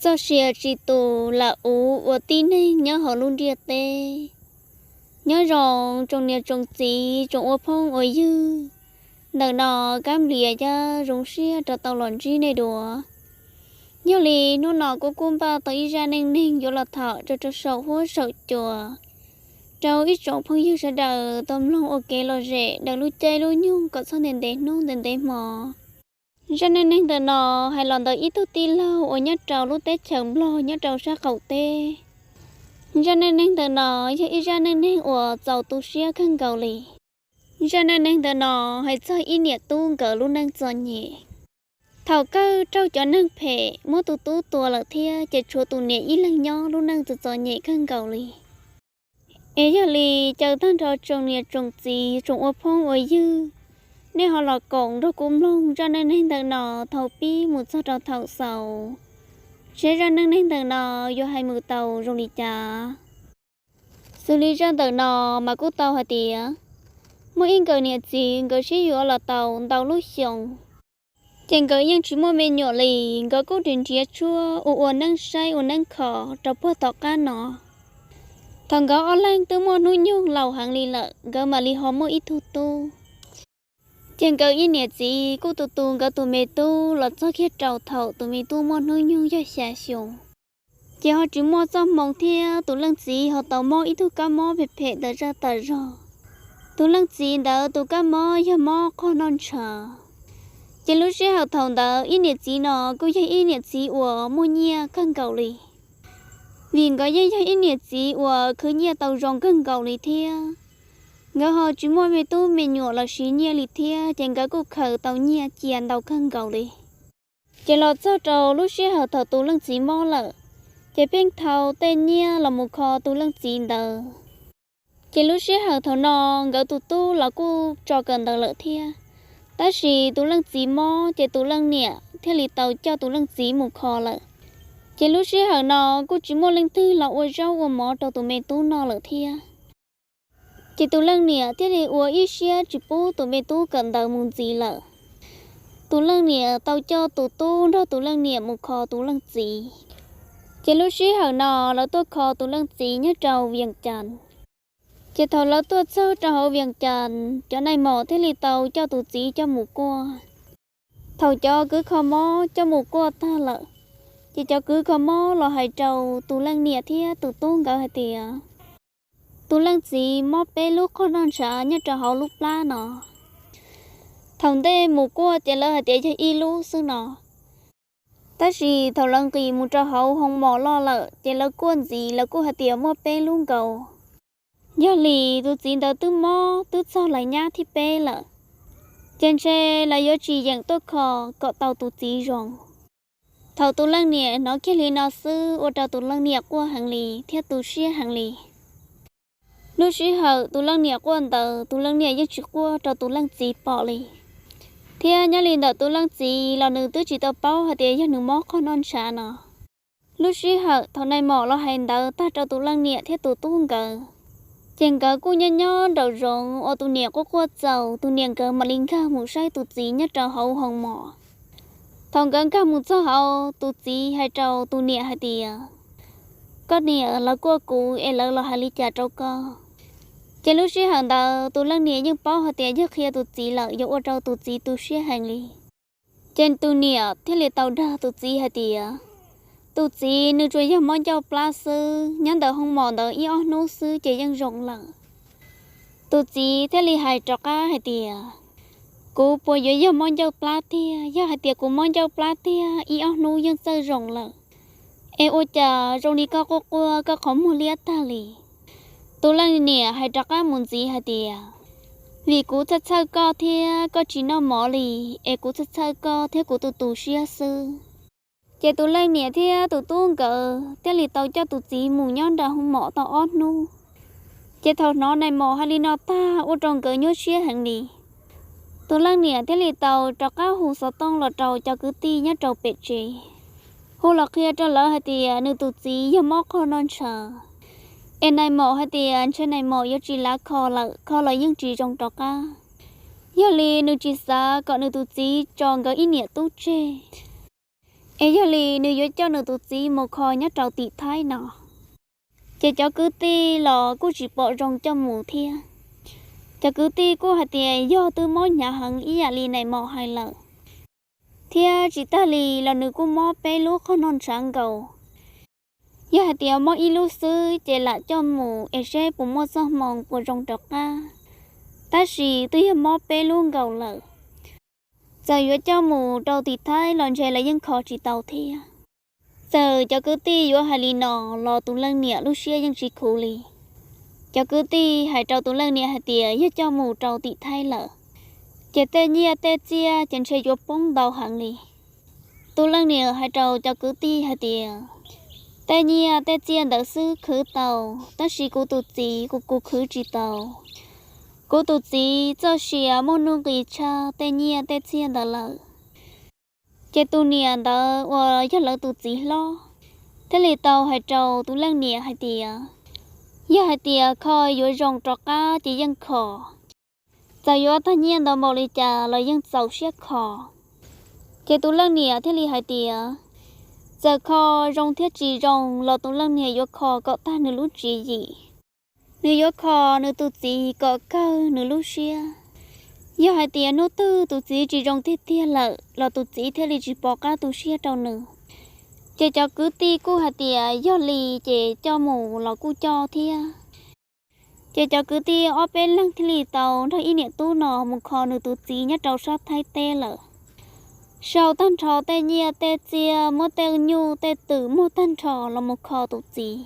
Txoj sia tsis tus lam uv ua tib neeg nyob hauv lub ntiaj teb. Nyob zoo tsoom niam tsoom txiv tsoom ua phooj ua ywg, ntawm no Kab Nplias Yaj zoo siab rov tau los ntsib nej dua. Yog li hnub no kuv kuj npaj tau ib zaj neej neeg yuav los tham rau rau saum huab saum cua rau ib tsoom phooj ywg sawv daws tau mloog ua kev lom zem daws lub caij lub nyoog kom txhob ntev ntev hnub ntev ntev hmo. Zaj neej neeg ntawm no hais los ntawm ib tug tij laug uas nyob rau lub teb chaws Nplog nyob rau sab qaum teb. Zaj neej neeg ntawm no yog ib zaj neej neeg uas txaus tu siab kawg nkaus li. Zaj neej neeg ntawm no hais txog ib niam tub nkawd lub neej txom nyem. Thaum kawg raug cov neeg phem muab tus tub tua lawm thiab ces tshuav tus niam ib leeg nyob lub neej txom txom nyem kawg nkaus li. Es yog li caw tag nrho tsoom niam tsoom txiv tsoom ua phooj ua ywg, nej ho los koom nrog kuv mloog zaj neej neeg ntawm no thaum pib mus txog rau thaum xaus, seb zaj neej neeg ntawm no yuav hais mus tau zoo li cas. Xws li zaj ntawm no mas kuj tau hais tias muaj ib nkawd niam txiv nkawd sib yuav los tau ntau lub xyoo, ces nkawd yeej tsis muaj me nyuam li. Nkawd kuj nrhiav nrhiav tshuaj ua ua neeb saib ua neeb kho rau puag tom qab no. Thaum nkawd ob leeg twb muaj hnub nyoog laus heev li lawm nkawd mam li ho muaj ib tug tub. Ces nkawd ib niam txiv kuj tu tu nkawd tus me tub los txog kiag rau thaum tus me tub muaj hnub nyoog yog xya xyoo. Ces ho tsis muaj txoj hmoo thiab tus leej txiv ho tau mob ib tug kab mob phem phem tas zaj tas zog. Tus leej txiv ntawd tus kab mob yog mob qhov noj ntshav. Ces lub sij hawm thaum ntawd ib niam txiv no kuj yog ib niam txiv uas muaj nyiaj kawg nkaus li, vim nkawd yeej yog ib niam txiv uas khwv nyiaj tau zoo kawg nkaus li thiab. Nkawd ho tsis muaj me tub me nyuam los siv nyiaj li thiab ces nkawd kuj khaws tau nyiaj cia ntau kawg nkaus li. Ces los txog rau lub sij hawm thaum tus leej txiv mob lawm, ces pheej thau tej nyiaj los mus kho tus leej txiv ntawd. Ces lub sij hawm thaum no nkawd tus tub los kuj tso kawm ntawv lawm thiab, tab sis tus leej txiv mob ces tus leej niam thiaj li tau coj tus leej txiv mus kho lawm. Ces lub sij hawm no kuj tsis muaj leej twg los ua zaub ua mov rau tus me tub noj lawm thiab. Ces tus leej niam thiaj li ua ib siab tsis pub tus me tub kawm ntawv mus ntxiv lawm. Tus leej niam tau coj tus tub nrog tus leej niam mus kho tus leej txiv. Ces lub sij hawm no lawv tuaj kho tus leej txiv nyob rau Vias Cas. Ces thaum lawv tuaj txog rau hauv Vias Cas, cov nais maum thiaj li tau coj tus txiv coj mus kuaj. Thaum cov kws kho mob coj mus kuaj tag lawm, ces cov kws kho mob los hais rau tus leej niam thiab tus tub nkawd hais tias, tus leej txiv mob peb lub qhov noj ntshav nyob rau hauv lub plab no. Thaum ntej mus kuaj ces lawv hais tias yog ib lub xwb no, tab sis thaum lawv nqis mus rau hauv hoo mos loj lawm ces lawv kuaj ntxiv lawv kuj hais tias muaj peb lub nkaus. Yog li tus txiv ntawd twb mob twb txog lais nyab thib peb lawm, ces ntshe lawv yuav tsis yeem tuaj kho kom tau tus txiv zoo. Thaum tus leej niam hnov kiag li no xwb ua rau tus leej niam quaj heev li thiab tu siab heev li. Lub sij hawm tus leej niam quaj ntawd tus leej niam yeej tsis quaj rau tus leej txiv pom li, thiab nyob li ntawm tus leej txiv los nws twb tsis tau paub hais tias yog nws mob qhov noj ntshav no. Lub sij hawm thaum nais maum los hais ntawd tag rau tus leej niam thiab tus tub nkawd, ces nkawd kuj nyob nyob nraum zoov uas tus niam quaj quaj txaus tus niam nkawd mam li nkag mus saib tus txiv nyob rau hauv hoo mos. Thaum nkawd nkag mus txog hauv tus txiv hais rau tus niam hais tias, koj niam, lawv kuaj kuv es lawv los hais li cas rau koj? Ces lub sij hawm ntawd tus leej niam yeej paub hais tias yog qhia tus txiv lawm yuav ua rau tus txiv tu siab heev li. Ces tus niam thiaj li tau dag tus txiv hais tias, tus txiv nws tsuas yog mob ncauj plab xwb, nyob ntawm hoo mos ntawd ib ob hnub xwb ces yeej zoo lawm. Tus txiv thiaj li hais rov qab hais tias, kuv puas yuav yog mob ncauj plab tiag? Yog hais tias kuv mob ncauj plab tiag ib ob hnub yeej txawj zoo lawm, es ua cas zoo li koj quaj quaj koj qhov muag liab tag li? Tus leej niam hais rov qab mus ntxiv hais tias, vim kuv txhawj txhawj koj thiab koj tsis noj mov li, es kuv txhawj txhawj koj thiab kuv tu tu siab xwb. Ces tus leej niam thiab tus tub nkawd thiaj li tau coj tus txiv mus nyob nram hoo mos tau ob hnub. Ces thaum hnov nais maum hais li no tag ua rau nkawd nyuaj siab heev li. Tus leej niam thiaj li tau rov qab hu xov tooj los rau cov kwv tij nyob rau pem tsev, hu los qhia rau lawv hais tias nws tus txiv yog mob qhov noj ntshav. Es nais maum hais tias ntshe nais maum yuav tsis lav kho lawm, kho los yeej tsis zoo rov qab. Yog li nws tsis xav kom nws tus txiv tso nkawd ib niam tub tseg, es yog li nws yuav coj nws tus txiv mus kho nyob rau tim Thaib no. Ces cov kwv tij los kuj tsis pom zoo coj mus thiab. Cov kwv tij kuj hais tias yog twb mob hnyav heev ib yam li nais mos hais lawm, thiab tsis tag li los nws kuj mob peb lub qhov noj ntshav nkaus. Yog hais tias mob ib lub xwb ces lam coj mus es seb puas muaj txoj hmoo puas zoo rov qab, tab sis twb yog mob peb lub nkaus lawm. Txawm yuav coj mus rau tim Thaib los ntshe lawv yeej kho tsis tau thiab. Txawm cov kwv tij yuav hais li no los tus leej niam lub siab yeej tsis khuv li. Cov kwv tij hais rau tus leej niam hais tias yog coj mus rau tim Thaib lawm, ces tej nyiaj tej txiaj ces ntshe yuav poob ntau heev li. Tus leej niam hais rau cov kwv tij hais tias tej nyiaj tej txiaj ntawd xwb khwv tau, tab sis kuv tus txiv kuv kuv khwv tsis tau. Kuv tus txiv txoj sia muaj nuj nqis tshaj tej nyiaj tej txiaj ntawd lawm. Ces tus niam ntawd uas yog lawv tus txiv hlob thiaj li tau hais rau tus leej niam hais tias yog hais tias kho yuav zoo rov qab ces yeej kho, txawm yuav tag nyiaj ntau npaum li cas los yeej txaus siab kho. Ces tus leej niam thiaj li hais tias txawm kho zoo thiab tsis zoo los tus leej niam yuav kho kom tag nws lub tswv yim. Nws yuav kho nws tus txiv kom kawg nws lub siab. Yog hais tias hnub twg tus txiv tsis zoo tiag tiag lawm los tus txiv thiaj li tsis pom qab tu siab rau nws. Ces cov kwv tij kuj hais tias yog li ces coj mus los kuj coj thiab. Ces cov kwv tij ob peb leeg thiaj li tau nrog ib niam tub no mus kho nws tus txiv nyob rau sab Thaib teb lawm. Sau tag nrho tej nyiaj tej txiaj, muab tej nyuj tej twm muag tag nrho los mus kho tus txiv.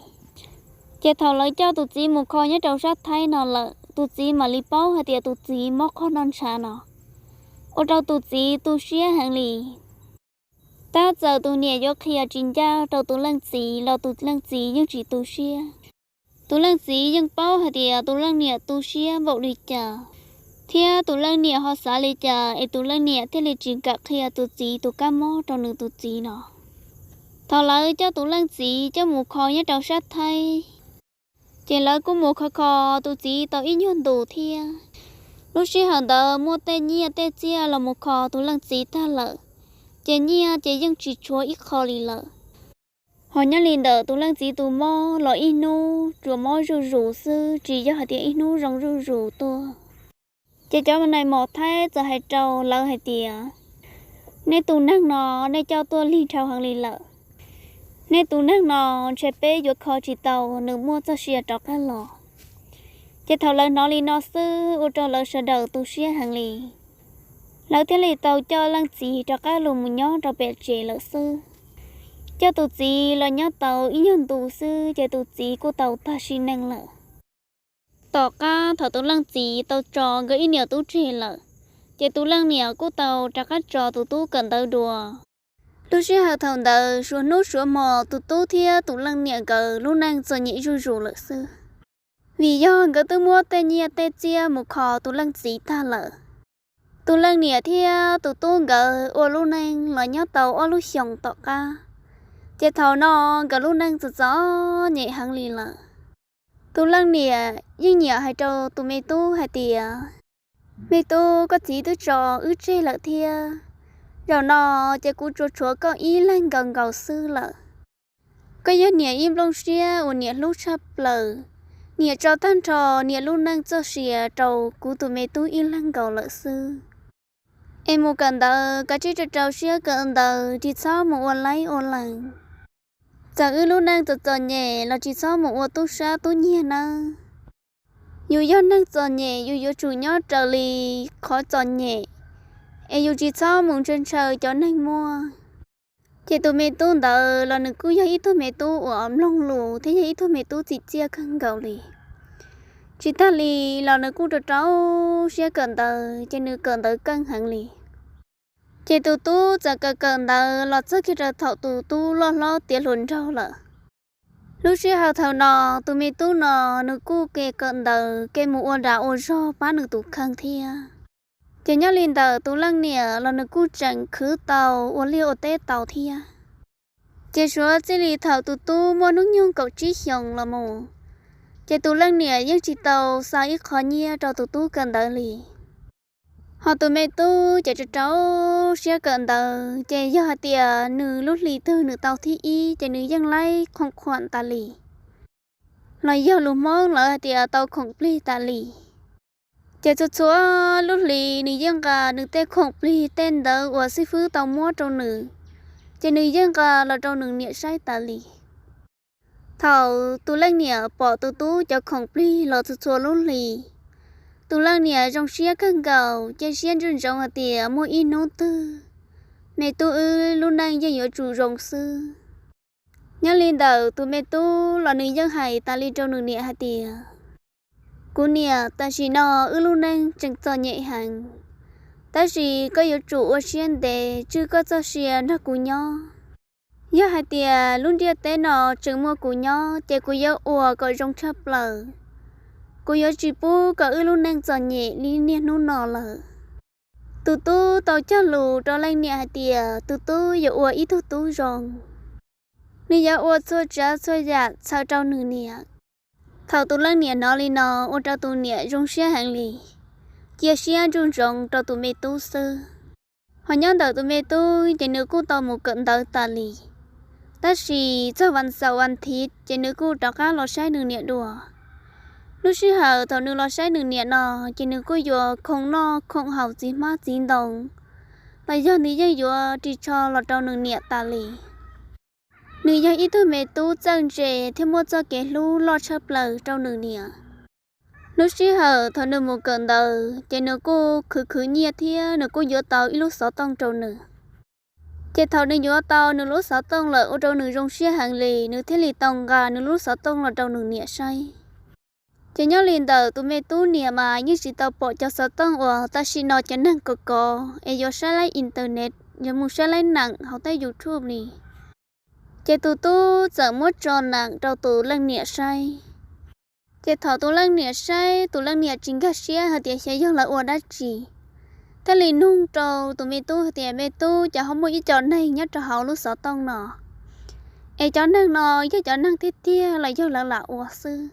Ces thaum lawv coj tus txiv mus kho nyob rau sab Thaib no lawm, tus txiv mam li paub hais tias tus txiv mob qhov noj ntshav no, ua rau tus txiv tu siab heev li. Tab txawm tus niam yuav qhia tsis ncaj rau tus leej txiv los tus leej txiv yeej tsis tu siab. Tus leej txiv yeej paub hais tias tus leej niam tu siab npaum li cas, thiab tus leej niam ho xav li cas es tus leej niam thiaj li tsis kam qhia tus txiv tus kab mob rau nws tus txiv no. Thaum lawv coj tus leej txiv coj mus kho nyob rau sab Thaib, ces lawv kuj mus kho kho tus txiv tau ib nyuag ntus thiab. Lub sij hawm ntawd muaj tej nyiaj tej txiaj los mus kho tus leej txiv tag lawm, ces nyiaj ces yeej tsis tshuav ib qho li lawm. Ho nyob li ntawm tus leej txiv tus mob los ib hnub tsuas mob zuj zus xwb, tsis yog hais tias ib hnub zoo zuj zus tuaj. Ces cov nais mos Thaib txawm hais rau lawv hais tias nej tus neeg no nej coj tuaj lig dhau heev li lawm. Nej tus neeg no ntshe peb yuav kho tsis tau nws muaj txoj sia rov qab los. Ces thaum lawv hnov li no xwb ua rau lawv sawv daws tu siab heev li. Lawv thiaj li tau coj leej txiv rov qab los mus nyob rau pem tsev lawm xwb. Coj tus txiv los nyob tau ib nyuag ntu xwb ces tus txiv kuj tau tag sim neej lawm. Tom qab thaum tus leej txiv tau tso nkawd ib niam tub tseg lawm, ces tus leej niam kuj tau rov qab tso tus tub kawm ntawv dua. Lub sij hawm thaum ntawd suav hnub suav hmo tus tub thiab tus leej niam nkawd lub neej txom nyem zuj zus lawm xwb, vim yog nkawd twb muab tej nyiaj tej txiaj mus kho tus leej txiv tag lawm. Tus leej niam thiab tus tub nkawd ua lub neej los nyob tau ob lub xyoos tom qab, ces thaum no nkawd lub neej txom txom nyem heev li lawm. Tus leej niam yeej nyiam hais rau tus me tub hais tias, Me tub, koj txiv twb tso wb tseg lawm thiab, zaum no ces kuv tsuas tshuav koj ib leeg nkaus nkaus xwb lawm. Koj yog niam ib nplooj siab uas niam hlub tshaj plaws. Niam tso tag nrho niam lub neej txoj sia rau kuv tus me tub ib leeg nkaus lawm xwb. Es mus kawm ntawv kav tsij rau rau siab kawm ntawv, tsis txhob mus ua laib ua lees. Txawm wb lub neej txom txom nyem los tsis txhob mus ua tub sab tub nyiag nawb. Yus yog neeg txom nyem yus yuav tsum nyob raws li qhov txom nyem, es yus tsis txhob mus ntshaw ntshaw cov neeg muaj. Ces tus me tub ntawd los nws kuj yog ib tug me tub uas mloog lus thiab yog ib tug me tub txim txiaj kawg nkaus li. Tsis tag li los nws kuj rau rau siab kawm ntawv, ces nws kawm ntawv keej heev li. Ces tus tub txawm kawm kawm ntawv los txog kiag rau thaum tus tub loj hlob tiav hluas nraug lawm. Lub sij hawm thaum no, tus me tub no nws kuj ke kawm ntawv ke mus ua dag ua zog pab nws tus kheej thiab. Ces nyob li ntawm tus leej niam los nws kuj tseem khwv tau ua liaj ua teb tau thiab. Ces suav txij li thaum tus tub muaj hnub nyoog kaum tsib xyoos los mus, ces tus leej niam yeej tsis tau xa ib qho nyiaj rau tus tub kawm ntawv li. Ho tus me tub ces rau rau siab kawm ntawv, ces yog hais tias nws lub hli twg nws tau thib ib ces nws yeej laib khoom khuam tas li, los yog lus Hmoob lawv hais tias tau khoom plig tas li. Ces txhua txhua lub hli nws yeej nqa nws tej khoom plig tej ntawv uas xib fwb tau muab rau nws, ces nws yeej nqa los rau nws niam saib tas li. Thaum tus leej niam pom tus tub cov khoom plig los txhua txhua lub hli, tus leej niam zoo siab kawg nkaus, cia siab ntsoov ntsoov hais tias muaj ib hnub twg me tub wb lub neej yeej yuav tsum zoo xwb. Nyob li ntawm tus me tub los nws yeej hais tas li rau nws niam hais tias, kuv niam, tam sim no wb lub neej tseem txom nyem heev, tab sis koj yuav tsum ua siab ntev tswj koj txoj sia nrog kuv nyob. Yog hais tias lub ntiaj teb no tseem muaj kuv nyob ces kuv yuav ua kom zoo tshaj plaws. Kuv yuav tsis pub kom wb lub neej txom nyem li niaj hnub no lawm. Tus tub tau cog lus rau leej niam hais tias tus tub yuav ua ib tug tub zoo, nws yuav ua txhua tsav txhua yam txhawm rau nws niam. Thaum tus leej niam hnov li no, ua rau tus niam zoo siab heev li, cia siab ntsoov ntsoov rau tus me tub xwb. Ho nyob ntawm tus me tub ces nws kuj tau mus kawm ntawv tas li, tab sis txog vas xaum vas thiv ces nws kuj rov qab los saib nws niam dua. Lub sij hawm thaum nws los saib nws niam no, ces nws kuj yuav khoom noj khoom haus txiv hmab txiv ntoo, los yog nws yeej yuav ris tsho los rau nws niam tas li. Nws yog ib tug me tub txawj ntse thiab muaj txoj kev hlub loj tshaj plaws rau nws niam. Lub sij hawm thaum nws mus kawm ntawv ces nws kuj khwv khwv nyiaj thiab nws kuj yuav tau ib lub xov tooj rau nws. Ces thaum nws yuav tau nws lub xov tooj lawm ua rau nws zoo siab heev li, nws thiaj li tau nqa nws lub xov tooj los rau nws niam saib. Ces nyob li ntawm tus me tub niam mas yeej tsis tau pom cov xov tooj uas tam sim no cov neeg kov kov es yuav saib laib internet, yuav mus saib laib neem hauv tej YouTube li. Ces tus tub txawm muab tso neem rau tus leej niam saib. Ces thaum tus leej niam saib, tus leej niam tsis nkag siab hais tias xyov yog lawv ua dab tsi, thiaj li nug rau tus me tub hais tias, me tub, cas ho muaj ib co neeg nyob rau hauv lub xov tooj no, es cov neeg no yog cov neeg tiag tiag los yog lawv lam ua xwb?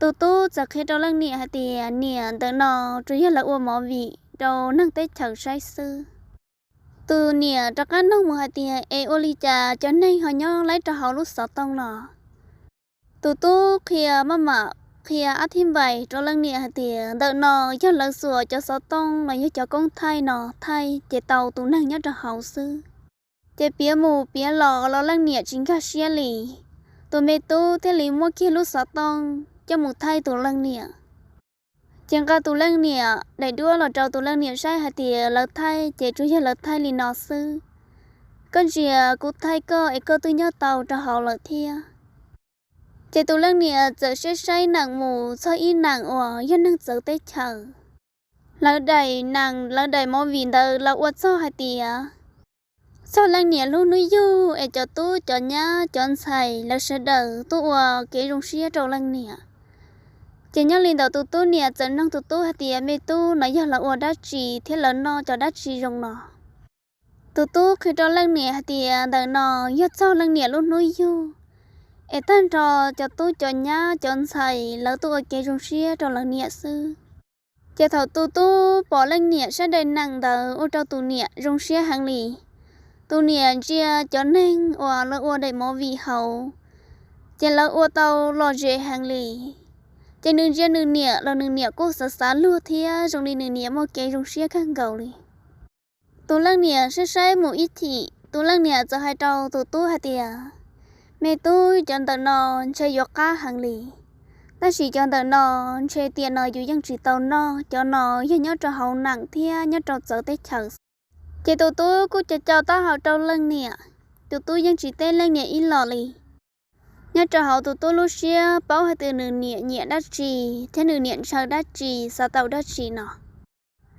Tus tub txawm qhia rau leej niam hais tias, niam, ntawm no tsuas yog lawv ua movie rau neeg teb chaws saib xwb. Tus niam rov qab nug mus hais tias, es ua li cas cov neeg ho nyob laib rau hauv lub xov tooj no? Tus tub qhia maj mam qhia ab thib npais rau leej niam hais tias, ntawm no yog lawv xuas cov xov tooj los yog cov koob thaij no thaij ces tau tus neeg nyob rau hauv xwb. Ces piav mus piav los los leej niam tsis nkag siab li. Tus me tub thiaj li muab kiag lub xov tooj coj mus thaij tus leej niam. Ces nqa tus leej niam daim duab los rau tus leej niam saib hais tias, lawv thaij ces tsuas yog lawv thaij li no xwb. Koj ntsia, kuv thaij koj es koj twb nyob tau rau hauv lawm thiab. Ces tus leej niam txawm saib saib neem mus txog ib neem uas yog neeg txawv teb chaws. Lawv daim neem, lawv daim movie ntawd lawv ua txog hais tias, txog leej niam lub hnub yug es cov tub cov nyab cov ntxhais lawv sawv daws tuaj ua kev zoo siab rau leej niam. Ces nyob li ntawd tus tub niam txawm nug tus tub hais tias, me tub, no yog lawv ua dab tsi thiab lawv noj cov dab tsi zoo no? Tus tub qhia rau leej niam hais tias, ntawm no yog txog leej niam lub hnub yug, es tag nrho cov tub cov nyab cov ntxhais lawv tuaj ua kev zoo siab rau lawv niam xwb. Ces thaum tus tub pom leej niam saib daim neem ntawd ua rau tus niam zoo siab heev li. Tus niam ntsia cov neeg uas lawv ua daim movie hauv, ces lawv ua tau lom zem heev li. Ces nws ntsia nws niam los nws niam kuj xav xav luag thiab zoo li nws niam muaj kev zoo siab kawg nkaus li. Tus leej niam saib saib mus ib chim, tus leej niam txawm hais rau tus tub hais tias, me tub, cov ntawm no ntshe yuav qab heev li, tab sis cov ntawm no ntshe tiam no yus yeej tsis tau noj, cov no yog nyob rau hauv neem thiab nyob rau txawv teb chaws. Ces tus tub kuj cau cau taub hau rau leej niam, tus tub yeej tsis teb leej niam ib los li. Nyob rau hauv tus tub lub siab paub hais tias nws niam nyiam dab tsi thiab nws niam ntshaw dab tsi, xav tau dab tsi no.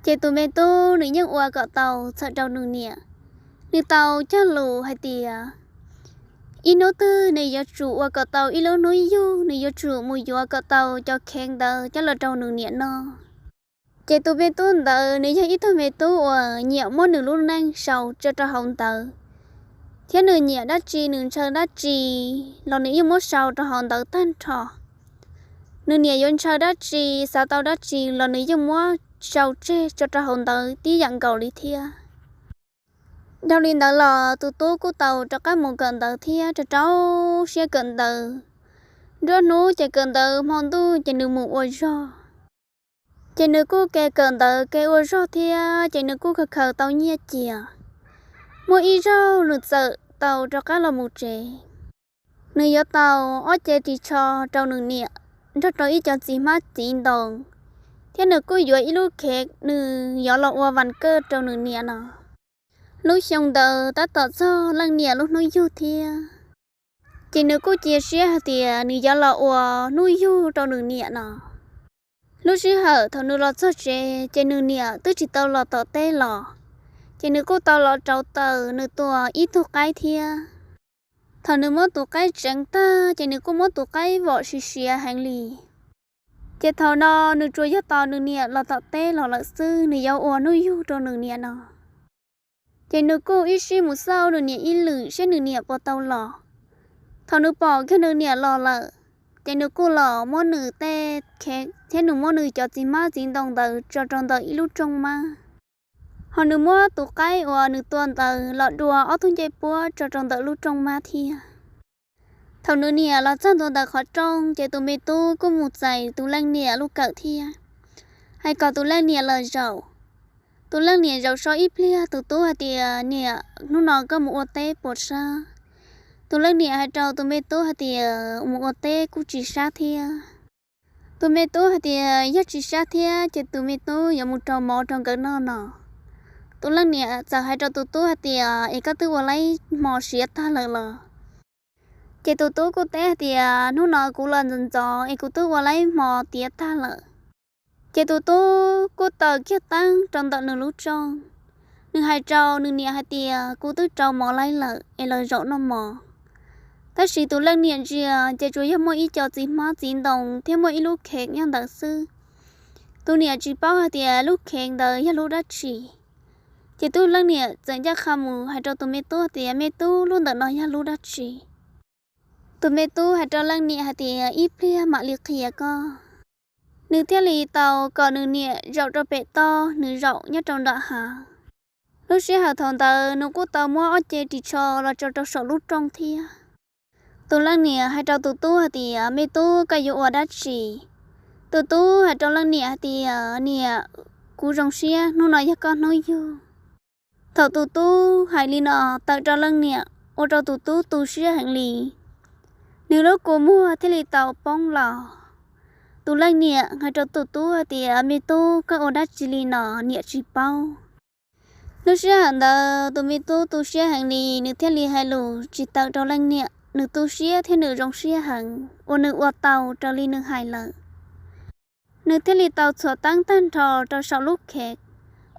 Ces tus me tub nws yeej ua kom tau txhawm rau nws niam. Nws tau cog lus hais tias ib hnub twg nws yuav tsum ua kom tau ib lub hnub yug, nws yuav tsum mus yuav kom tau cov kheev ntawd coj los rau nws niam noj. Ces tus me tub ntawd nws yog ib tug me tub uas nyiam muab nws lub neej sau tso rau hauv ntawv, thiab nws nyiam dab tsi nws ntshaw dab tsi los nws yeej muab sau rau hauv ntawv tag nrho. Nws niam yuav ntshaw dab tsi, xav tau dab tsi los nws yeej muab sau tseg tso rau hauv ntawv tib yam nkaus li thiab. Dhau li ntawd los tus tub kuj tau rov qab mus kawm ntawv thiab rau rau siab kawm ntawv. Nruab hnub ces kawm ntawv, hmo ntuj ces nws mus ua zog. Ces nws kuj ke kawm ntawv ke ua zog thiab ces nws kuj khaws khaws tau nyiaj cia. Muaj ib zaug nws txawm tau rov qab los mus tsev. Nws yuav tau ob ce ris tsho rau nws niam nrog rau ib co txiv hmab txiv ntoo, thiab nws kuj yuav ib lub khev nws yuav los ua vas kaj rau nws niam no. Lub xyoo ntawd tab tom txog leej niam lub hnub yug thiab, ces nws kuj cia siab hais tias nws yuav los ua hnub yug rau nws niam no. Lub sij hawm thaum nws los txog tsev ces nws niam twb tsis tau los tom teb los, ces nws kuj tau los rauv taws nws tua ib tug qaib thiab. Thaum nws muab tus qaib tseev tag ces nws kuj muab tus qaib vom siav siav heev li. Ces thaum no nws tsuas yog tos nws niam los tom teb los lawm xwb, nws yuav ua hnub yug rau nws niam no. Ces nws kuj ib sij mus xauj nws niam ib lwm saib nws niam puas tau los. Thaum nws pom kiag nws niam los lawm, ces nws kuj los muab nws tej khev thiab nws muab nws cov txiv hmab txiv ntoo ntawd tso rau ntawm ib lub rooj mab, ho nws muab tus qaib uas nws tua ntawd los dua ob tug ncej puab tso rau ntawm lub rooj mab thiab. Thaum nws niam los txog ntua ntawm qhov rooj ces tus me tub kuj mus txais tus leej niam lub kawm thiab, hais kom tus leej niam los zaum. Tus leej niam zaum so ib pliag, tus tub hais tias, Niam, hnub no koj mus ua teb puas sab? Tus leej niam hais rau tus me tub hais tias, Mus ua teb kuj tsis sab thiab. Tus me tub hais tias yog tsis sab thiab ces tus me tub yuav mus rau mov rau nkawd noj no. Tus leej niam txawm hais rau tus tub hais tias, Es koj twb ua laib hmo siav tag lawm los? Ces tus tub kuj teb hais tias, Hnub no kuv los ntxov ntxov es kuv twb ua laib hmo tiav tag lawm. Ces tus tub kuj taws kiag teeb rau ntawm nws lub rooj, nws hais rau nws niam hais tias, Kuv twb rau mov laib lawm es los zaum noj mov. Tab sis tus leej niam ntsia ces tsuas yog muaj ib co txiv hmab txiv ntoo thiab muaj ib lub khev nyob ntawd xwb. Tus niam tsis paub hais tias lub khev ntawd yog lub dab tsi. Ces tus leej niam txawm ncaj qha mus hais rau tus me tub tias, Me tub, lub ntawm no yog lub dab tsi? Tus me tub hais rau leej niam hais tias, Ib pliag mam li qhia koj. Nws thiaj li tau kom nws niam zaum rau pem toj, nws zaum nyob rau nram hav. Lub sij hawm thaum ntawd nws kuj tau muab ob ce ris tsho los tso rau saum lub rooj thiab. Tus leej niam hais rau tus tub hais tias, Me tub, koj yuav ua dab tsi? Tus tub hais rau leej niam hais tias, Niam, kuv zoo siab, hnub no yog koj hnub yug. Thaum tus tub hais li no tawm rau leej niam ua rau tus tub tu siab heev li, nws lub kua muag thiaj li tau poob los. Tus leej niam hais rau tus tub hais tias, Me tub, koj ua dab tsi li no, niam tsis paub. Lub sij hawm ntawd tus me tub tu siab heev li, nws thiaj li hais lus tsis tawm rau leej niam, nws tu siab thiab nws zoo siab heev uas nws ua tau raws li nws hais lawm. Nws thiaj li tau txhuam teeb tag nrho rau saum lub khev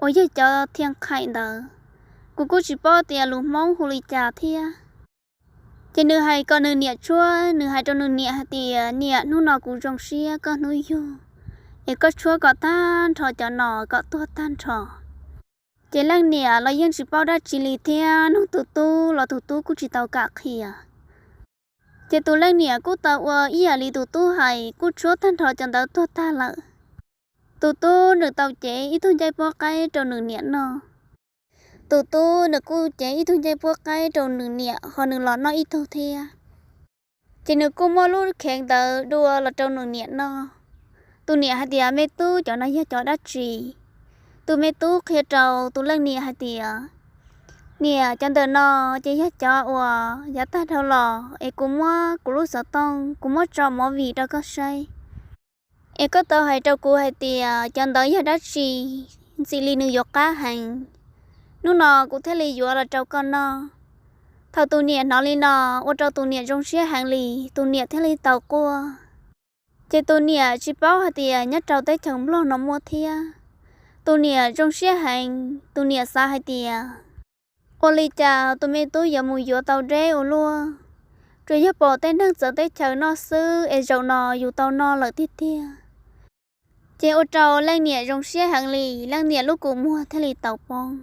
uas yog cov thia qhaim ntawd. Kuv kuj tsis paub tias lus Hmoob hu li cas thiab. Ces nws hais kom nws niam tshuab, nws hais rau nws niam hais tias, Niam, hnub no kuv zoo siab koj hnub yug, es koj tshuab kom tag nrho cov no kom tuag tag nrho. Ces leej niam los yeej tsis paub dab tsi li thiab, nug tus tub los tus tub kuj tsis tau kam qhia. Ces tus leej niam kuj tau ua ib yam li tus tub hais, kuj tshuab tag nrho cov ntawd tuag tag lawm. Tus tub nws tau cev ib tug ncej puab qaib rau nws niam noj. Tus tub nws kuj cev ib tug ncej puab qaib rau nws niam ho nws los noj ib tug thiab. Ces nws kuj muab lub khev ntawd dua los rau nws niam noj. Tus niam hais tias, Me tub, cov no yog cov dab tsi? Tus me tub qhia rau tus leej niam hais tias, Niam, cov ntawm no ces yog cov uas yav tag dhau los es kuv muab kuv lub xov tooj kuv muab tso movie rau koj saib, es koj tau hais rau kuv hais tias cov ntawd yog dab tsi, ntxim li nws yuav qab heev. Hnub no kuv thiaj li yuav los rau koj noj. Thaum tus niam hnov li no, ua rau tus niam zoo siab heev li, tus niam thiaj li tau quaj. Ces tus niam tsis paub hais tias nyob rau teb chaws Nplog no muaj thiab. Tus niam zoo siab heev, tus niam xav hais tias, ua li cas tus me tub yuav mus yuav tau deb ua luaj, tsuas yog pom tej neeg txawv teb chaws noj xwb es zaum no yus tau noj lawm tiag tiag. Ces ua rau leej niam zoo siab heev li, leej niam lub kua muag thiaj li tau poob.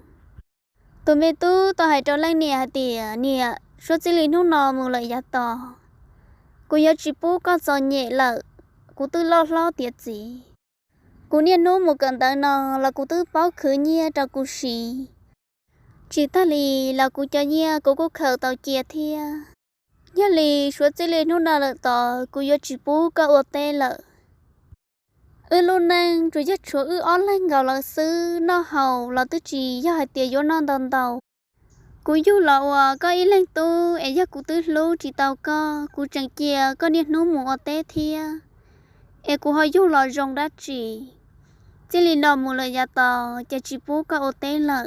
Tus me tub tau hais rau leej niam hais tias, Niam, suab txij li hnub no mus lawm yav tos, kuv yuav tsis pub koj txom nyem lawm, kuv twb loj hlob tiav txiv. Kuv niaj hnub mus kawm ntawv no los kuv twb paub khwv nyiaj rau kuv siv. Tsis tag li los kuv cov nyiaj kuv kuj khaws tau cia thiab. Yog li suav txij li hnub no lawm tod kuv yuav tsis pub koj ua teb lawm. Wb lub neej tsuas yog tshuav wb ob leeg nkaus lawm xwb, noj haus los twb tsis yog hais tias yuav noj ntau ntau. Kuv yug los ua koj ib leeg tub es yog kuv twb hlub tsis tau koj, kuv tseem cia koj niaj hnub mus ua teb thiab, es kuv ho yug los zoo dab tsi? Txij li no mus lawm yav tod ces tsis pub koj ua teb lawm.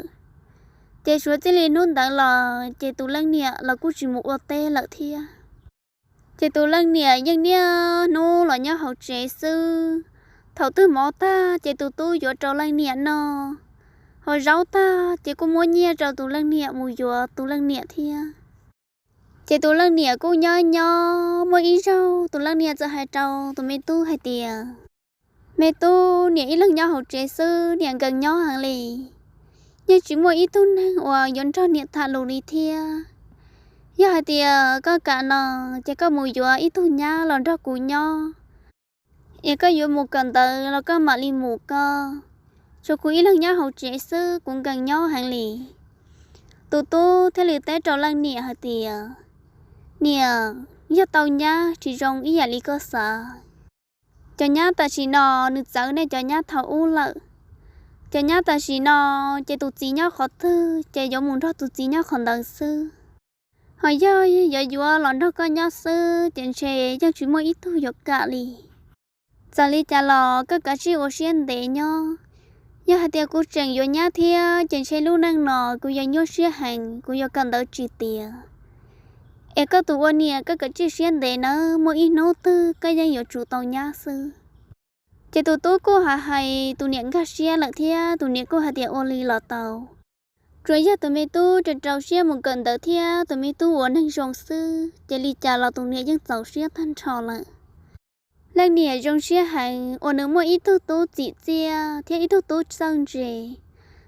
Ces suav txij li hnub ntawd los ces tus leej niam los kuj tsis mus ua teb lawm thiab. Ces tus leej niam yeej niaj hnub los nyob hauv tsev xwb. Thaum twg mov tag ces tus tub yuav rau leej niam noj, ho zaub tag ces kuj muab nyiaj rau tus leej niam mus yuav tus leej niam thiab. Ces tus leej niam kuj nyob nyob muaj ib zaug tus leej niam txawm hais rau tus me tub hais tias, me tub, niam ib leeg nyob hauv tsev xwb niam nkees nyob heev li, yeej tsis muaj ib tug neeg uas yuav nrog niam tham lus li thiab. Yog hais tias koj kam no ces koj mus yuav ib tug nyab los nrog kuv nyob, es koj yuav mus kawm ntawv los koj mam li mus koj, tsuas kuv ib leeg nyob hauv tsev xwb kuv nkees nyob heev li. Tus tub thiaj li teb rau leej niam hais tias, niam, yog tau nyab tsis zoo ib yam li koj xav. Cov nyab tam sim no nws txawv nej cov nyab thaum ub lawm. Cov nyab tam sim no ces tus txiv nyob qhov twg ces yuav mus nrog tus txiv nyob qhov ntawd xwb. Ho yog yuav yuav los nrog koj nyob xwb ces ntshe yeej tsis muaj ib tug yuav kam li. Txawm li cas los koj kav tsij ua siab ntev nyob. Yog hais tias kuv tseem yuav nyab thiab ces ntshe lub neej no kuv yuav nyuaj siab heev, kuv yuav kawm ntawv tsis tiav. Es koj tus ua niam koj kav tsij siab ntev nawb, muaj ib hnub twg koj yeej yuav tsum tau nyab xwb. Ces tus tub kuj hais hais tus niam nkag siab lawm thiab tus niam kuj hais tias ua li los tau. Tsuas yog tus me tub rau rau siab mus kawm ntawv thiab tus me tub ua neeg zoo xwb ces li cas los tus niam yeej txaus siab tag nrho lawm. Leej niam zoo siab heev uas nws muaj ib tug tub txim txiaj thiab ib tug tub txawj ntse,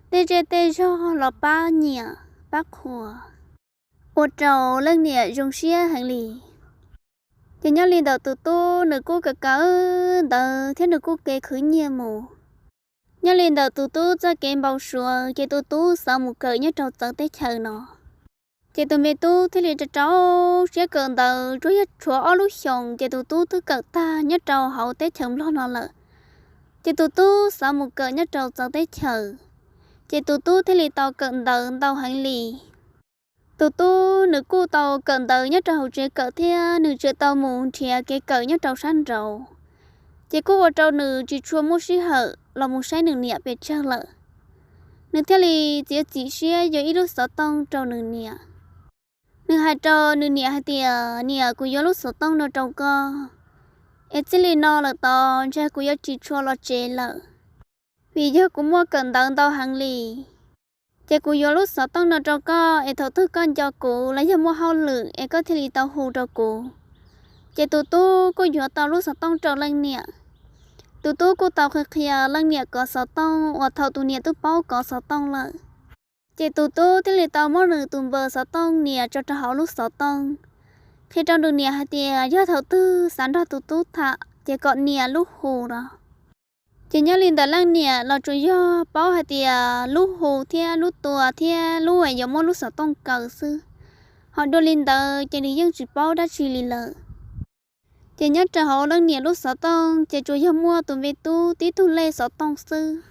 tej zej tej zog los pab nyiam pab qhuas, ua rau leej niam zoo siab heev li. Ces nyob li ntawm tus tub nws kuj kawm kawm ntawv thiab nws kuj kev khwv nyiaj mus. Nyob li ntawm tus tub txoj kev npau suav ces tus tub xav mus kawm nyob rau txawv teb chaws no. Ces tus me tub thiaj li rau rau siab kawm ntawv, tsuas yog tshuav ob lub xyoos ces tus tub twb kawm tag nyob rau hauv teb chaws Nplog no lawm. Ces tus tub xav mus kawm nyob rau txawv teb chaws, ces tus tub thiaj li tau kawm ntawv ntau heev li. Tus tub nws kuj tau kawm ntawv nyob rau hauv tsev kawm thiab nws tseem tau mus nrhiav kev kawm nyob rau sab nraud, ces kuj ua rau nws tsis tshua muaj sij hawm los mus saib nws niam pes tsawg lawm. Nws thiaj li txiav txim siab yuav ib lub xov tooj rau nws niam. Nws hais rau nws niam hais tias, niam, kuv yuav lub xov tooj no rau koj, es txij li no lawm tod ntshe kuv yuav tsis tshua los tsev lawm, vim yog kuv muaj kawm ntawv ntau heev li. Ces kuv yuav lub xov tooj no rau koj es thaum twg koj nco kuv los yog muaj hauj lwm es koj thiaj li tau hu rau kuv. Ces tus tub kuj yuav tau lub xov tooj rau leej niam. Tus tub kuj tau qhia qhia leej niam kov xov tooj uas thaum tus niam twb paub kov xov tooj lawm. Ces tus tub thiaj li tau muab nws tus npawb xov tooj nias tso rau hauv lub xov tooj, qhia rau nws niam hais tias yog thaum twg xav nrog tus tub tham ces kom nias lub hu no. Ces nyob li ntawm leej niam los tsuas yog paub hais tias lub hu thiab lub tua thiab lub uas yuav muab lub xov tooj kaw xwb, ho dua li ntawd ces nws yeej tsis paub dab tsi li lawm. Ces nyob rau hauv leej niam lub xov tooj ces tsuas yog muaj tus me tub tib tug lej xov tooj xwb.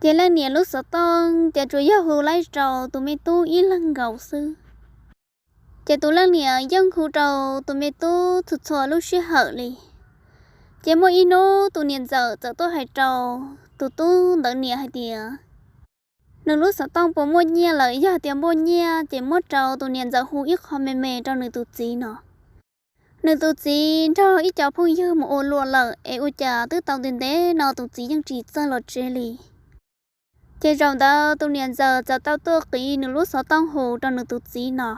Ces leej niam lub xov tooj ces tsuas yog hu laib rau tus me tub ib leeg nkaus xwb. Ces tus leej niam yeej hu rau tus me tub txhua txhua lub sij hawm li. Ces muaj ib hnub tus niam ntxawm txawm tuaj hais rau tus tub ntawd niam hais tias, nws lub xov tooj puas muaj nyiaj lawm, yog tias muaj nyiaj ces muab rau tus niam ntxawm hu ib qho me me rau nws tus txiv no. Nws tus txiv nrog ib co phooj ywg mus ua luam lawm es ua cas twb tau ntev ntev no tus txiv yeej tsis txawj los tsev li. Ces zaum ntawd tus niam ntxawm txawm tau tuaj qiv nws lub xov tooj hu rau nws tus txiv no.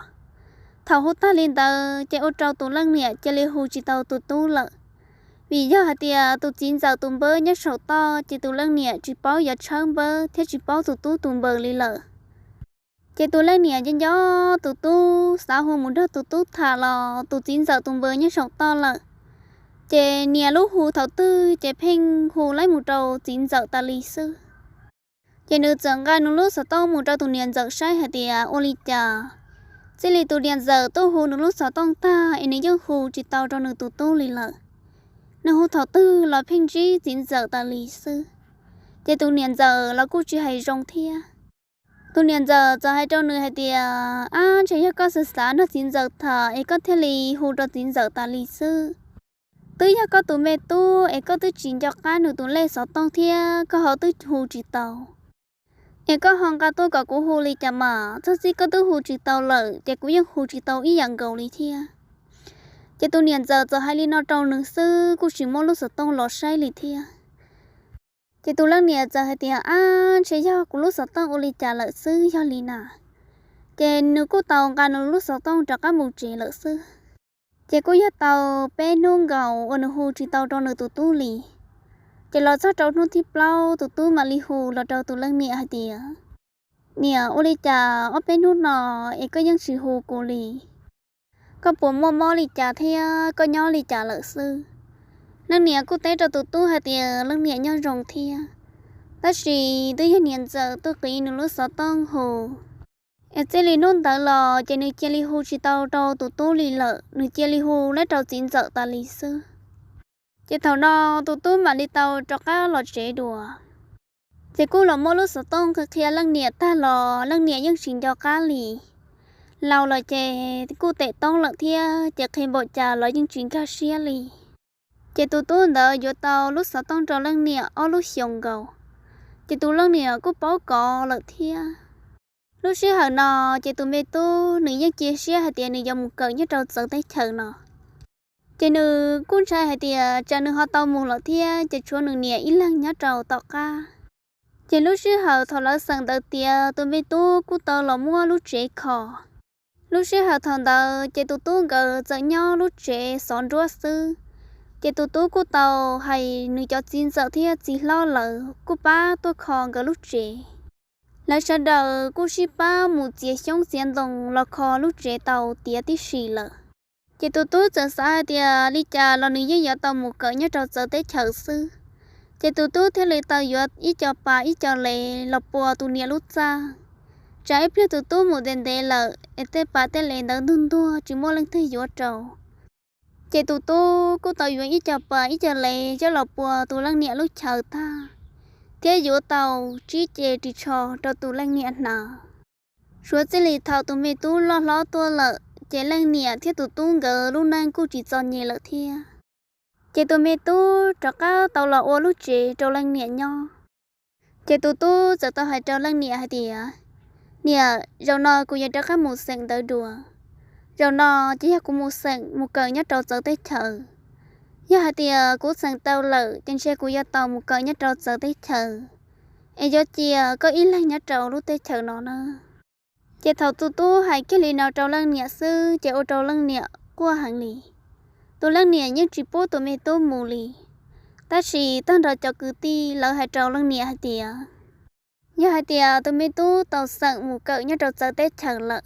Thaum hu tag li ntawd ces ua rau tus leej niam cia li hu tsis tau tus tub lawm, vim yog hais tias tus txiv ntxawm tus npawb nyob saum toj ces tus leej niam tsis paub yuav tshawb npawb thiab tsis paub tus tub tus npawb li lawm. Ces tus leej niam nco nco tus tub, xav hu mus nrog tus tub tham los tus txiv ntxawm tus npawb nyob saum toj lawm. Ces niam lub hu thaum twg ces pheej hu laib mus rau txiv ntxawm tas li xwb. Ces nws txawm nqa nws lub xov tooj mus rau tus niam ntxawm saib hais tias ua li cas, txij li tus niam ntxawm tuaj hu nws lub xov tooj tag es nws yeej hu tsis tau rau nws tus tub li lawm. Nws hu thaum twg los pheej ntsib txiv ntxawm tas li xwb. Ces tus niam ntxawm los kuj tsis hais zoo thiab. Tus niam ntxawm txawm hais rau nws hais tias, ab, ntshe yog koj xav xav nrog txiv ntxawm tham es koj thiaj li hu rau txiv ntxawm tas li xwb. Twb yog koj tus me tub es koj twb tsis nco qab nws tus lej xov tooj thiab koj ho twb hu tsis tau, es koj ho nqa tuaj kom kuv hu li cas mas, txog txij koj twb hu tsis tau lawm ces kuv yeej hu tsis tau ib yam nkaus li thiab. Ces tus niam ntxawm txawm hais li no rau nws xwb, kuj tsis muab lub xov tooj los saib li thiab. Ces tus leej niam txawm hais tias, ab, ntshe yog kuv lub xov tooj ua li cas lawm xwb yog li na. Ces nws kuj tau nqa nws lub xov tooj rov qab mus tsev lawm xwb. Ces kuj yog tau peb hnub nkaus uas nws hu tsis tau rau nws tus tub li. Ces los txog rau hnub thib plaub tus tub mam li hu los rau tus leej niam hais tias, niam, ua li cas ob peb hnub no es koj yeej tsis hu kuv li? Koj puas muaj mob li cas thiab koj nyob li cas lawm xwb? Leej niam kuj teb rau tus tub hais tias leej niam nyob zoo thiab, tab sis twb yog niam ntxawm tuaj qiv nws lub xov tooj hu, es txij li hnub ntawd los ces nws cia li hu tsis tau rau tus tub li lawm, nws cia li hu laib rau txiv ntxawm tas li xwb. Ces thaum no tus tub mam li tau rov qab los tsev dua. Ces kuj los muab lub xov tooj qhia qhia leej niam tag los leej niam yeej tsis nco qab li. Laus los ces kuj tem toob lawm thiab ces qhia npaum cas los yeej tsis nkag siab li. Ces tus tub ntawd yuav tau lub xov tooj rau leej niam ob lub xyoos nkaus, ces tus leej niam kuj paub kov lawm thiab. Lub sij hawm no ces tus me tub nws yeej cia siab hais tias nws yuav mus kawm nyob rau txawv teb chaws no. Ces nws kuj ntshai hais tias tsam nws ho tau mus lawm thiab ces tshuav nws niam ib leeg nyob rau tom qab. Ces lub sij hawm thaum lawv xeem ntawv tiav tus me tub kuj tau los muab lub tsev kho. Lub sij hawm thaum ntawd ces tus tub nkawd txawm nyob lub tsev xov nruab xwb. Ces tus tub kuj tau hais nws cov txiv ntxawm thiab txiv hlob lawv kuj pab tuaj kho nkawd lub tsev. Lawv sawv daws kuj sib pab mus txiav xyoob txiav ntoo los kho lub tsev tau tiav tib si lawm. Ces tus tub txawm xav hais tias li cas los nws yeej yuav tau mus kawm nyob rau txawv teb chaws xwb. Ces tus tub thiaj li tau yuav ib co pas ib co lev los pua tus niam lub txaj, tsam ib pliag tus tub mus ntev ntev lawm es tej pas tej lev ntawd ntuag ntuag tsis muaj leej twg yuav rau. Ces tus tub kuj tau yuav ib co pas ib co lev coj los pua tus leej niam lub chaw tag, thiab yuav tau tsib ce ris tsho rau tus leej niam hnav. Suav txij li thaum tus me tub loj hlob tuaj lawm ces leej niam thiab tus tub nkawd lub neej kuj tsis txom nyem lawm thiab. Ces tus me tub rov qab tau los ua lub tsev rau leej niam nyob. Ces tus tub txawm tau hais rau leej niam hais tias, niam, zaum no kuv yuav rov qab mus xeem ntawv dua. Zaum no ces yog kuv mus xeem mus kawm nyob rau txawv teb chaws. Yog hais tias kuv xeem tau lawm ces ntshe kuv yuav tau mus kawm nyob rau txawv teb chaws, es yuav cia koj ib leeg nyob rau lub teb chaws no na. Ces thaum tus tub hais kiag li no rau leej niam xwb ces ua rau leej niam quaj heev li. Tus leej niam yeej tsis pub tus me tub mus li. Tab sis tag nrho cov kwv tij lawv hais rau leej niam hais tias, yog hais tias tus me tub tau xeem mus kawm nyob rau txawv teb chaws lawm,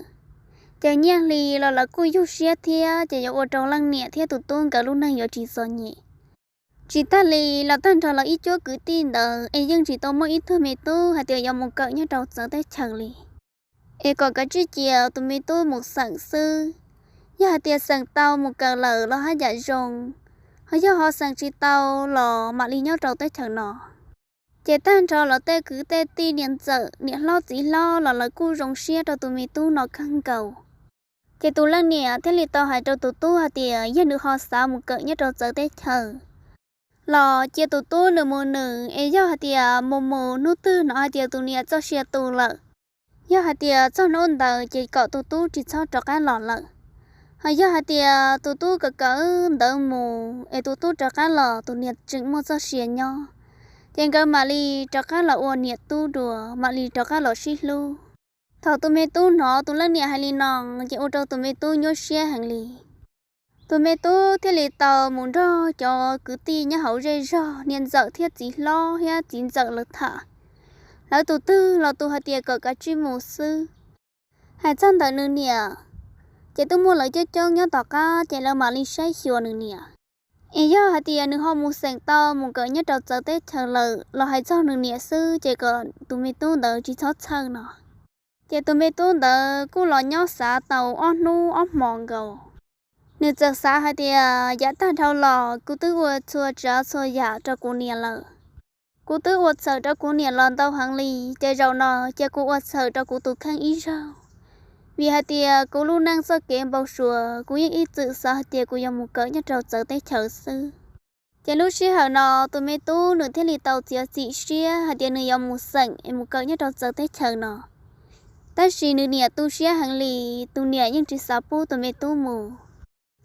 ces nyiaj hli los lawv kuj yug siab thiab ces yuav ua rau leej niam thiab tus tub nkawd lub neej yuav tsis txom nyem. Tsis tag li los tag nrho lawv ib cuab kwv tij ntawd es yeej tsis tau muaj ib tug me tub hais tias yuav mus kawm nyob rau txawv teb chaws li. Es kom kav tsij cia tus me tub mus xeem xwb. Yog hais tias xeem tau mus kawm lawm los haj yam zoo, ho yog ho xeem tsis tau los mam li nyob rau teb chaws no. Ces tag nrho los tej kwv tej tij niam ntxawm niam hlob txiv hlob los lawv kuj zoo siab rau tus me tub no kawg nkaus. Ces tus leej niam thiaj li tau hais rau tus tub hais tias yog nws ho xav mus kawm nyob rau txawv teb chaws los cia tus tub nws mus nws, es yog hais tias mus mus hnub twg hnov hais tias tus niam txoj sia tu lawm, yog hais tias txog hnub ntawd ces kom tus tub tsis txhob rov qab los lawm. Ho yog hais tias tus tub kawm kawm ntawv mus es tus tub rov qab los tus niam tseem muaj txoj sia nyob, ces nkawd mam li rov qab los ua niam tub dua, mam li rov qab los sib hlub. Thaum tus me tub hnov tus leej niam hais li no ces ua rau tus me tub nyuaj siab heev li. Tus me tub thiaj li tau mus nrog cov kwv tij nyob hauv zej zog niam ntxawm thiab txiv hlob thiab txiv ntxawm lawv tham. Lawv tus twg los tus hais tias kom kav tsij mus xwb. Hais txog ntawm nws niam, ces twb muaj lawv coob coob nyob tom qab ces lawv mam li saib xyuas nws niam. Es yog hais tias nws ho mus xeem tau mus kawm nyob rau txawv teb chaws lawm los hais txog nws niam xwb ces kom tus me tub ntawd tsis txhob txhawj no. Ces tus me tub ntawd kuj los nyob xav tau ob hnub ob hmo nkaus. Nws txawm xav hais tias yav tag dhau los kuv twb ua txhua tsav txhua yam rau kuv niam lawm. Kuv twb ua txhawm rau kuv niam los ntau heev li, ces zaum no cia kuv ua txhawm rau kuv tus kheej ib zaug. Vim hais tias kuv lub neej txoj kev npau suav kuv yeej ib txwm xav hais tias kuv yuav mus kawm nyob rau txawv teb chaws xwb. Ces lub sij hawm no tus me tub nws thiaj li tau txiav txim siab hais tias nws yuav mus xeem es mus kawm nyob rau txawv teb chaws no. Tab sis nws niam tu siab heev li, tus niam yeej tsis xav pub tus me tub mus.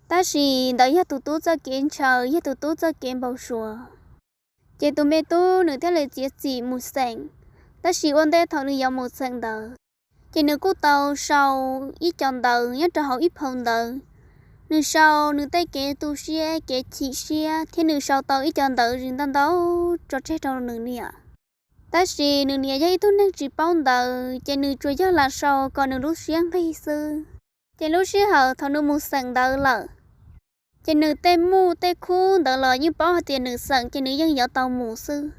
Tab sis ntawd yog tus tub txoj kev ntshaw, yog tus tub txoj kev npau suav. Ces tus me tub nws thiaj li txiav txim mus xeem. Tab sis ua ntej thaum nws yuav mus xeem ntawd, ces nws kuj tau sau ib co ntawv nyob rau hauv ib phau ntawv. Nws sau nws tej kev tu siab kev chim siab thiab nws sau tau ib co ntawv ntau ntau tso tseg rau nws niam. Tab sis nws niam yog ib tug neeg tsis paub ntawv, ces nws tsuas yog lam sau kom nws lub siab nqig xwb. Ces lub sij hawm thaum nws mus xeem ntawv lawm, ces nws tej muj tej khub ntawd los yeej paub hais tias nws xeem ces nws yeej yuav tau mus xwb.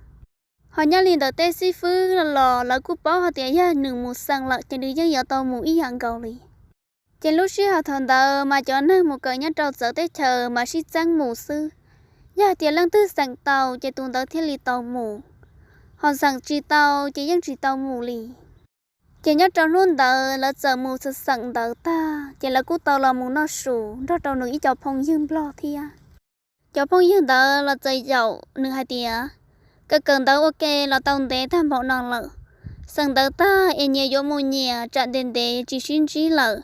Ho nyob li ntawm tej xib fwb los lawv kuj paub hais tias yog nws mus xeem lawm ces nws yeej yuav tau mus ib yam nkaus li. Ces lub sij hawm thaum ntawd mas cov neeg mus kawm nyob rau txawv teb chaws mas sib txeeb mus xwb. Yog hais tias leej twg xeem tau ces tus ntawd thiaj li tau mus, ho xeem tsis tau ces yeej tsis tau mus li. Ces nyob rau hnub ntawd lawv txawm mus xeem xeem ntawv tag ces lawv kuj tau los mus noj su nrog rau nws ib co phooj ywg nplog thiab. Cov phooj ywg ntawd los txawm yaum nws hais tias, kawm kawm ntawv ua ke los tau ntev tag npaum no lawm, xeem ntawv tag es nyias yuav mus nyias tsam ntev ntev tsis sib ntsib lawm.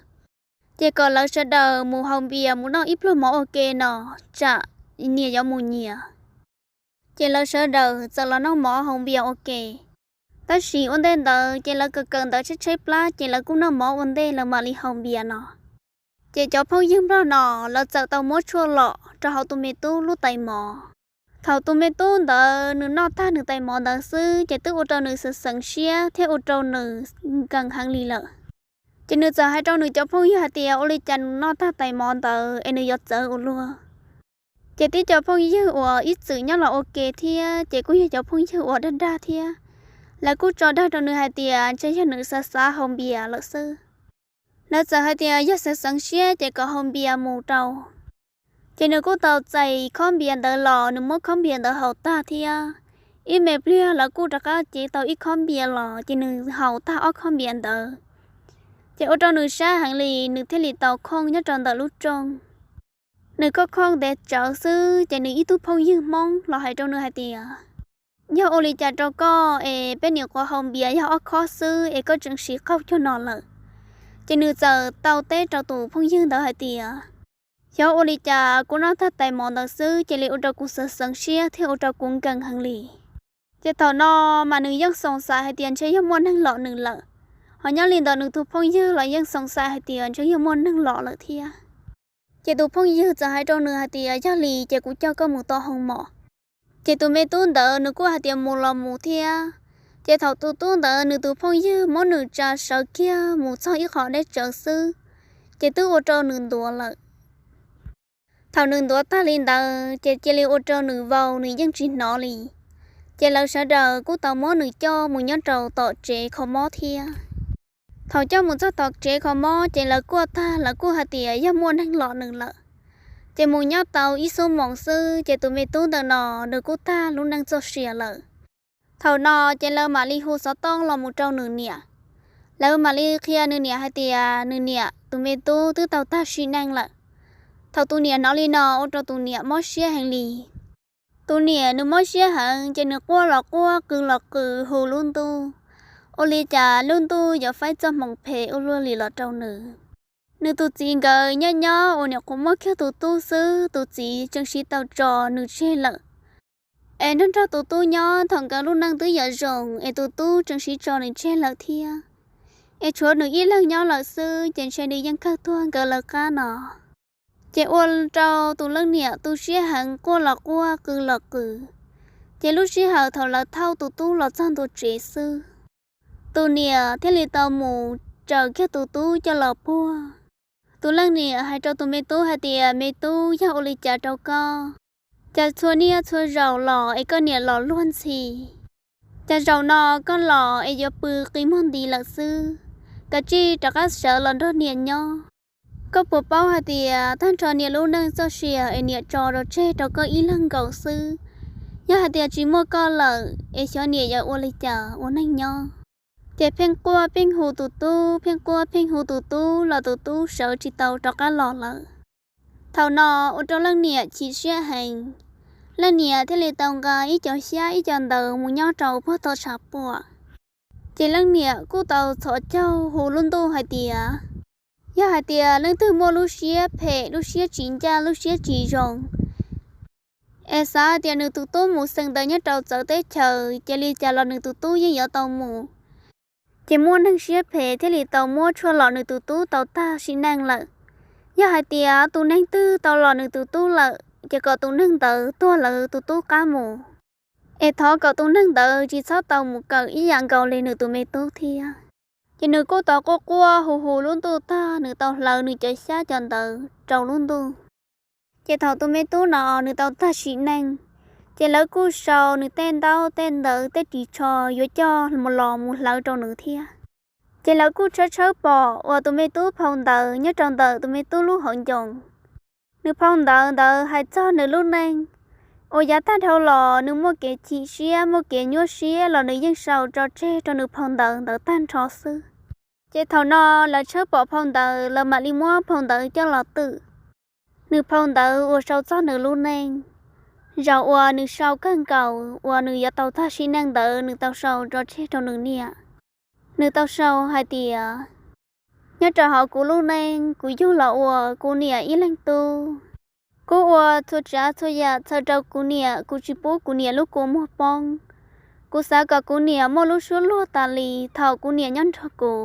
Ces kom lawv sawv daws mus haus npias mus noj ib pluag mov ua ke no, tsam nyias yuav mus nyias. Ces lawv sawv daws txawm los noj mov haus npias ua ke. Tab sis ua ntej ntawd ces lawv kawm kawm ntawv tshaib tshaib plab ces lawv kuj noj mov ua ntej lawv mam li haus npias no. Ces cov phooj ywg nplog no lawv txawm tau muab tshuaj lom rau hauv tus me tub lub tais mov. Thaum tus me tub ntawd nws noj tag nws tais mov ntawd xwb ces twb ua rau nws xeev xeev siab thiab ua rau nws nkees heev li lawm. Ces nws txawm hais rau nws cov phooj ywg hais tias ua li cas nws noj tag tais mov ntawd es nws yuav txawv ua luaj. Ces tib cov phooj ywg uas ib txwm nyob los ua ke thiab ces kuj yog cov phooj ywg uas dag dag thiab, lawv kuj tso dag rau nws hais tias ntshe yog nws xav xav haus npias lawm xwb. Lawv txawm hais tias yog xeev xeev siab ces kom haus npias mus rau. Ces nws kuj tau txais khob npias ntawd los nws muab khob npias ntawd haus tag thiab. Ib me pliag lawv kuj rov qab cev tau ib khob npias los ces nws haus tag ob khob npias ntawd, ces ua rau nws sab heev li, nws thiaj li tau khooj nyob rau ntawm lub rooj. Nws khooj khooj ntev tsawv xwb ces nws ib tug phooj ywg Hmoob los hais rau nws hais tias, yog ua li cas rau koj es peb nyuam qhuav haus npias yog ob khob xwb es koj tseem siv qaug cuag no lawm? Ces nws txawm tau teb rau tus phooj ywg ntawd hais tias, xyov ua li cas kuv noj tag tais mov ntawd xwb cia li ua rau kuv xeev xeev siab thiab ua rau kuv nkees heev li. Ces thaum no mas nws yeej xoom xaim hais tias ntshe yog muaj neeg lom nws lawm. Ho nyob li ntawd nws tus phooj ywg los yeej xoom xaim hais tias ntshe yog muaj neeg lom lawm thiab. Ces tus phooj ywg txawm hais rau nws hais tias yog li ces kuv coj koj mus tom hoo mom. Ces tus me tub ntawd nws kuj hais tias mus los mus thiab. Ces thaum tus tub ntawd nws tus phooj ywg muab nws tsa sawv kiag mus txog ib qho deb tsawv xwb, ces twb ua rau nws ntuav lawm. Thaum nws ntuav tag li ntawd ces cia li ua rau nws vau nws yeej tsis hnov li. Ces lawv sawv daws kuj tau muab nws coj mus nyob rau tom tsev kho mob thiab. Thaum coj mus txog tom tsev kho mob ces lawv kuaj tag lawv kuj hais tias yog muaj neeg lom nws lawm. Ces mus nyob tau ib xuab moos xwb ces tus me tub ntawm no nws kuj tag lub neej txoj sia lawm. Thaum no ces lawv mam li hu xov tooj los mus rau nws niam. Lawv mam li qhia nws niam hais tias nws niam tus me tub twb tau tag sim neej lawm. Thaum tus niam hnov li no ua rau tus niam mob siab heev li. Tus niam nws mob siab heev ces nws quaj los quaj qw los qw hu lub ntuj, ua li cas lub ntuj yuav faib txoj hmoov phem ua luaj li los rau nws. Nws tus txiv nkawd nyob nyob uas nyuam qhuav muaj kiag tus tub xwb, tus txiv tseem siv tau tso nws tseg lawm. Es nrog nrog tus tub nyob thaum nkawd lub neej twb yuav zoo es tus tub tseem siv tso nws tseg lawm thiab. Es tshuav nws ib leeg nyob lawm xwb ces ntshe nws yeej kawg tuag nkawd lawv qab no. Ces ua rau tus leej niam tu siab heev quaj los quaj qw los qw. Ces lub sij hawm thaum lawv thauj tus tub los txog ntua tsev xwb, tus niam thiaj li tau mus raws kiag tus tub coj los puag. Tus leej niam hais rau tus me tub hais tias me tub, yog ua li cas rau koj? Cas txhua niaj txhua zaus los es koj niam los luag ntxhi. Cas zaum no koj los es yuav pw qi muag nti lawm xwb. Kav tsij rov qab sawv los nrog niam nyob. Koj puas paub hais tias tag nrho niam lub neej txoj sia es niam tso rau tseg rau koj ib leeg nkaus xwb. Yog hais tias tsis muaj koj lawm es xyov niam yuav ua li cas ua neej nyob. Ces pheej quaj pheej hu tus tub, pheej quaj pheej hu tus tub los tus tub sawv tsis tau rov qab los lawm. Thaum no ua rau leej niam chim siab heev. Leej niam thiaj li tau nqa ib co xyab ib co ntawv mus nyob rau puag tom tshav puam. Ces leej niam kuj tau txhos caug hu lub ntuj hais tias, yog hais tias leej twg muaj lub siab phem, lub siab tsis ncaj, lub siab tsis zoo, es xav tias nws tus tub mus xeem ntawv nyob rau txawv teb chaws ces li cas los nws tus tub yeej yuav tau mus. Ces muaj neeg siab phem thiaj li tau muab tshuaj los nws tus tub tau tag sim neej lawm. Yog hais tias tus neeg twg tau los nws tus tub lawm ces kom tus neeg ntawd tuag lawv tus tub qab mus, es thov kom tus neeg ntawd tsis txhob tau mus kawm ib yam nkaus li nws tus me tub thiab. Ces nws kuj tau quaj quaj hu hu lub ntuj tag, nws tau hlawv nws cov xyab cov ntawv rau lub ntuj. Ces thaum tus me tub no nws tau tag sim neej, ces lawv kuj sau nws tej ntaub tej ntawv tej ris tsho yuav coj los mus hlawv rau nws thiab. Ces lawv kuj tshawb tshawb pom uas tus me tub phau ntawv nyob rau ntawm tus me tub lub hauv ncoo. Nws phau ntawv ntawd hais txog nws lub neej, uas yav tag dhau los nws muaj kev chim siab muaj kev nyuaj siab los nws yeej sau tso tseg rau nws phau ntawv ntawd tag nrho xwb. Ces thaum no lawv tshawb pom phau ntawv lawv mam li muab phau ntawv coj los twm. Nws phau ntawv uas sau txog nws lub neej, zaum uas nws sau kawg nkaus uas nws yuav tau tag sim neej ntawd nws tau sau tso tseg rau nws niam. Nws tau sau hais tias, nyob rau hauv kuv lub neej kuv yug los ua kuv niam ib leeg tub. Kuv ua txhua tsav txhua yam txhawm rau kuv niam, kuv tsis pub kuv niam lub kua muag poob. Kuv xav kom kuv niam muaj lub suab luag tas li thaum kuv niam nyob nrog kuv.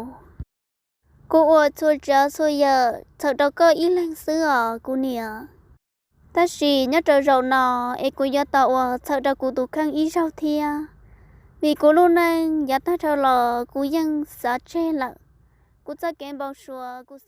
Kuv ua txhua tsav txhua yam txhawm rau koj ib leeg xwb os kuv niam. Tab sis nyob rau zaum no es kuv yuav tau ua txhawm rau kuv tus kheej ib zaug thiab, vim kuv lub neej yav tag dhau los kuv yeej xav tseg lawm. Kuv txoj kev npau suav kuv